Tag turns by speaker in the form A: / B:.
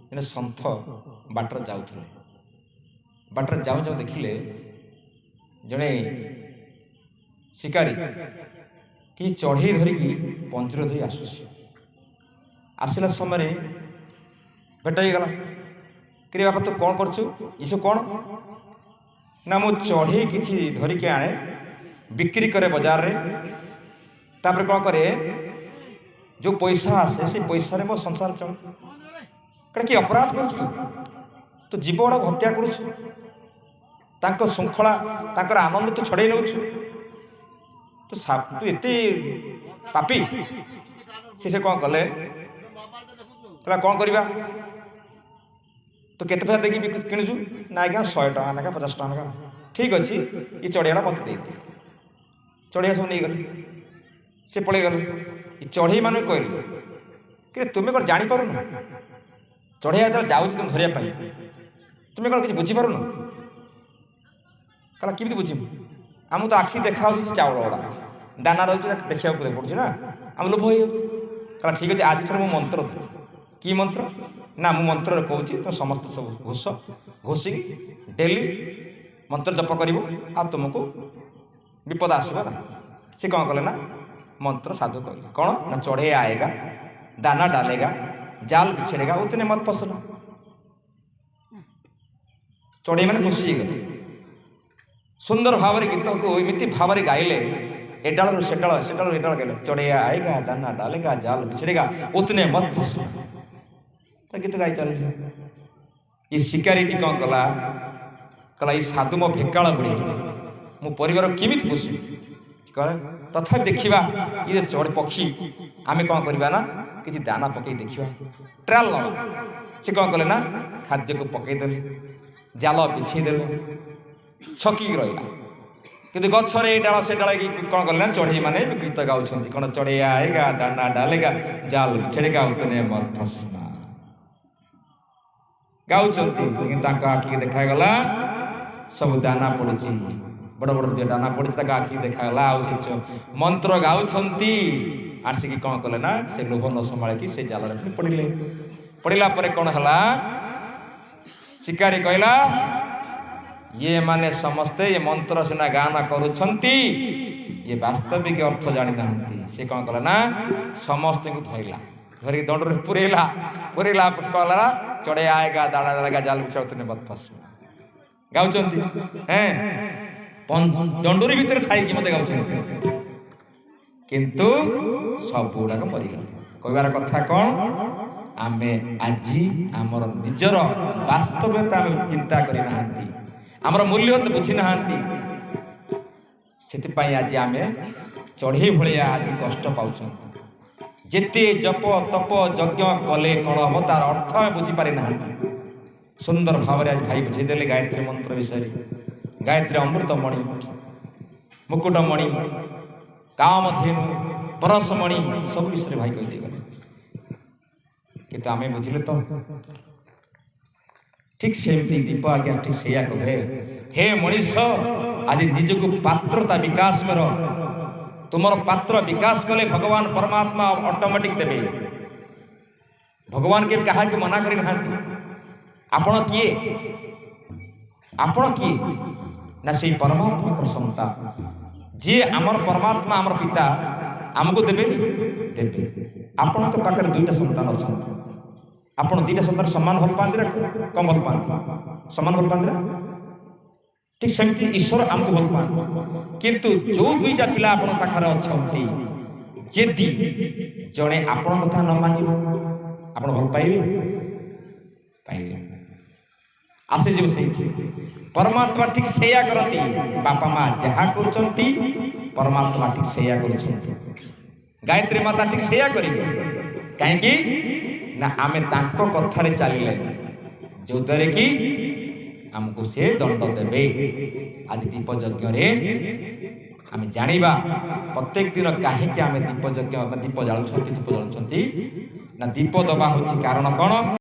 A: ଜଣେ ସନ୍ଥ ବାଟରେ ଯାଉଥିଲେ। ବାଟରେ ଯାଉ ଯାଉ ଦେଖିଲେ ଜଣେ ଶିକାରୀ କି ଚଢ଼େଇ ଧରିକି ପଞ୍ଜୁର ଧରି ଆସୁଛି। ଆସିଲା ସମୟରେ ଭେଟ ହେଇଗଲା। କିରେ ବାପା, ତୁ କ'ଣ କରୁଛୁ? ଏସବୁ କ'ଣ? ନା, ମୁଁ ଚଢ଼େଇ କିଛି ଧରିକି ଆଣେ, ବିକ୍ରି କରେ ବଜାରରେ। ତାପରେ କ'ଣ କରେ, ଯେଉଁ ପଇସା ଆସେ ସେ ପଇସାରେ ମୋ ସଂସାର ଚଳେ। କାରଣ କି ଅପରାଧ କରୁଛୁ ତୁ? ତୁ ଜୀବ ଗୁଡ଼ାକୁ ହତ୍ୟା କରୁଛୁ, ତାଙ୍କ ଶୃଙ୍ଖଳା, ତାଙ୍କର ଆନନ୍ଦ ତୁ ଛଡ଼େଇ ନେଉଛୁ। ତୁ ଏତେ ପାପୀ। ସେ କ'ଣ କଲେ? କହିଲା, କ'ଣ କରିବା? ତୁ କେତେ ପଇସା ଦେଇକି କିଣୁଛୁ? ନା ଆଜ୍ଞା, 100 ଟଙ୍କା ଲେଖା, 50 ଟଙ୍କା ଲେଖା। ଠିକ୍ ଅଛି, ଏ ଚଢ଼େଇଟା ମୋତେ ଦେଇଦେ। ଚଢ଼େଇଆ ସବୁ ନେଇଗଲେ, ସେ ପଳେଇଗଲେ। ଏ ଚଢ଼େଇମାନଙ୍କୁ କହିଲେ କି, ତୁମେ କ'ଣ ଜାଣିପାରୁନ? ଚଢ଼େଇଆ ଯେତେବେଳେ ଯାଉଛି ତୁମେ ଧରିବା ପାଇଁ, ତୁମେ କ'ଣ କିଛି ବୁଝିପାରୁନ? କହିଲା, କେମିତି ବୁଝିବୁ? ଆମକୁ ତ ଆଖି ଦେଖାହେଉଛି ଚାଉଳ ଗୁଡ଼ା, ଦାନା ରହୁଛି, ଦେଖିବାକୁ ପଡ଼ୁଛି ନା, ଆମ ଲୋଭ ହେଇଯାଉଛି। କହିଲା, ଠିକ୍ ଅଛି, ଆଜିଠାରୁ ମୁଁ ମନ୍ତ୍ର ଦେବି। କି ମନ୍ତ୍ର? ନା, ମୁଁ ମନ୍ତ୍ରରେ କହୁଛି, ତୁମେ ସମସ୍ତେ ସବୁ ଘୋଷ, ଘୋଷିକି ଡେଲି ମନ୍ତ୍ର ଜପ କରିବ ଆଉ ତୁମକୁ ବିପଦ ଆସିବ ନା। ସେ କ'ଣ କଲେ ନା, ମନ୍ତ୍ର ସାଧୁ କହିଲେ କ'ଣ ନା, चढ़ैया आएगा, दाना डालेगा, जाल बिछेगा, उतने मत फंसना। ଚଢ଼େଇ ମାନେ ଖୁସି ହେଇଗଲେ। ସୁନ୍ଦର ଭାବରେ ଗୀତକୁ ଏମିତି ଭାବରେ ଗାଇଲେ, ଏ ଡାଳରୁ ସେ ଡାଳ, ସେ ଡାଳରୁ ଏ ଡାଳ ଗାଇଲେ। चढ़ैया आएगा, दाना डालेगा, जाल बिछेगा, उतने मत फंसना। ତା ଗୀତ ଗାଇ ଚାଲିଲେ। ଏ ଶିକାରୀଟି କ'ଣ କଲା? କହିଲା, ଏଇ ସାଧୁ ମୋ ଭେକାଳ ବୁଢ଼େଇଲେ, ମୁଁ ପରିବାର କେମିତି ପୋଷିବି? କହିଲା, ତଥାପି ଦେଖିବା, ଇଏ ଚଢ଼ ପକ୍ଷୀ, ଆମେ କ'ଣ କରିବା ନା, କିଛି ଦାନା ପକେଇ ଦେଖିବା, ଟ୍ରାଏଲ୍ ନେବା। ସେ କ'ଣ କଲେ ନା, ଖାଦ୍ୟକୁ ପକେଇଦେଲେ, ଜାଲ ବିଛେଇ ଦେଲେ, ଛକିକି ରହିଲା। କିନ୍ତୁ ଗଛରେ ଏ ଡାଳ ସେ ଡାଳ କ'ଣ କଲେ ନା, ଚଢ଼େଇ ମାନେ ଗୀତ ଗାଉଛନ୍ତି। କ'ଣ? चढ़ैया आएगा, दाना डालेगा, जाल बिछेगा, उतने मत फंसना ଗାଉଛନ୍ତି। କିନ୍ତୁ ତାଙ୍କ ଆଖିକି ଦେଖାଗଲା ସବୁ ଦାନା ପଡ଼ିଛି, ବଡ଼ ବଡ଼ ଯେ ଦାନା ପଡ଼ିଛି ତାଙ୍କ ଆଖିକି ଦେଖାଗଲା। ଆଉ ସେ ମନ୍ତ୍ର ଗାଉଛନ୍ତି। ଆସିକି କ'ଣ କଲେ ନା, ସେ ଲୋଭ ନ ସମ୍ଭାଳିକି ସେ ଜାଲରେ ପୁଣି ପଡ଼ିଲେ। ପଡ଼ିଲା ପରେ କ'ଣ ହେଲା? ଶିକାରୀ କହିଲା, ଇଏ ମାନେ ସମସ୍ତେ ଏ ମନ୍ତ୍ର ସିନା ଗାନ କରୁଛନ୍ତି, ଇଏ ବାସ୍ତବିକ ଅର୍ଥ ଜାଣିନାହାନ୍ତି। ସେ କ'ଣ କଲା ନା, ସମସ୍ତଙ୍କୁ ଧରିଲା, ଧରିକି ଦଣ୍ଡରେ ପୁରେଇଲା। ପୁରେଇଲା ପରେ କ'ଣ ହେଲା? चढ़ैया आएगा, दाना डालेगा, जाल बिछेगा, मत फंसना ଗାଉଛନ୍ତି। ହେଁ, ଦଣ୍ଡୁରୀ ଭିତରେ ଥାଇକି ମତେ ଗାଉଛନ୍ତି, କିନ୍ତୁ ସବୁ ଗୁଡ଼ାକ ମରିଗଲେ। କହିବାର କଥା କ'ଣ? ଆମେ ଆଜି ଆମର ନିଜର ବାସ୍ତବତା ଆମେ ଚିନ୍ତା କରିନାହାନ୍ତି, ଆମର ମୂଲ୍ୟ ତ ବୁଝି ନାହାନ୍ତି। ସେଥିପାଇଁ ଆଜି ଆମେ ଚଢ଼େଇ ଭଳିଆ ଆଜି କଷ୍ଟ ପାଉଛନ୍ତି। ଯେତେ ଜପ ତପ ଯଜ୍ଞ କଲେ କ'ଣ ହବ? ତାର ଅର୍ଥ ଆମେ ବୁଝିପାରି ନାହାନ୍ତି। ସୁନ୍ଦର ଭାବରେ ଆଜି ଭାଇ ବୁଝେଇଦେଲେ ଗାୟତ୍ରୀ ମନ୍ତ୍ର ବିଷୟରେ। ଗାୟତ୍ରୀ ଅମୃତମଣି, ମୁକୁଟମଣି, କାମଧେନୁ, ପରଶମଣି, ସବୁ ବିଷୟରେ ଭାଇ କହିଦେଇଗଲେ। କିନ୍ତୁ ଆମେ ବୁଝିଲେ ତ? ଠିକ ସେମିତି ଦୀପ ଆଜ୍ଞା ଠିକ ସେଇଆ କହେ, ହେ ମଣିଷ, ଆଜି ନିଜକୁ ପାତ୍ରତା ବିକାଶ କର। ତୁମର ପାତ୍ର ବିକାଶ କଲେ ଭଗବାନ ପରମାତ୍ମା ଅଟୋମେଟିକ ଦେବେ। ଭଗବାନ କେବେ କାହାକୁ ମନା କରିନାହାନ୍ତି। ଆପଣ କିଏ? ଆପଣ କିଏ ନା, ସେଇ ପରମାତ୍ମାଙ୍କର ସନ୍ତାନ। ଯିଏ ଆମର ପରମାତ୍ମା, ଆମର ପିତା, ଆମକୁ ଦେବେନି? ଦେବେ। ଆପଣଙ୍କ ପାଖରେ ଦୁଇଟା ସନ୍ତାନ ଅଛନ୍ତି। ଆପଣ ଦୁଇଟା ସନ୍ତାନ ସମାନ ଭଲ ପାଆନ୍ତି ନା କମ ଭଲ ପାଆନ୍ତି? ସମାନ ଭଲ ପାଆନ୍ତି ନା? ଠିକ ସେମିତି ଈଶ୍ୱର ଆମକୁ ଭଲ ପାଆନ୍ତି। କିନ୍ତୁ ଯୋଉ ଦୁଇଟା ପିଲା ଆପଣଙ୍କ ପାଖରେ ଅଛନ୍ତି, ଯଦି ଜଣେ ଆପଣଙ୍କ କଥା ନ ମାନିବ, ଆପଣ ଭଲ ପାଇବେ? ପାଇବେ? ଆସିଯିବ ସେଇଠି। ପରମାତ୍ମା ଠିକ ସେଇଆ କରନ୍ତି। ବାପା ମା ଯାହା କରୁଛନ୍ତି, ପରମାତ୍ମା ଠିକ ସେଇଆ କରୁଛନ୍ତି। ଗାୟତ୍ରୀ ମାତା ଠିକ ସେଇଆ କରିବେ। କାହିଁକି ନା, ଆମେ ତାଙ୍କ କଥାରେ ଚାଲିଲେ, ଯୋଉଦ୍ୱାରା କି ଆମକୁ ସେ ଦଣ୍ଡ ଦେବେ। ଆଜି ଦୀପ ଯଜ୍ଞରେ ଆମେ ଜାଣିବା, ପ୍ରତ୍ୟେକ ଦିନ କାହିଁକି ଆମେ ଦୀପ ଯଜ୍ଞ ବା ଦୀପ ଜାଳୁଛନ୍ତି। ଦୀପ ଜାଳୁଛନ୍ତି ନା, ଦୀପ ଦେବା ହେଉଛି କାରଣ କ'ଣ?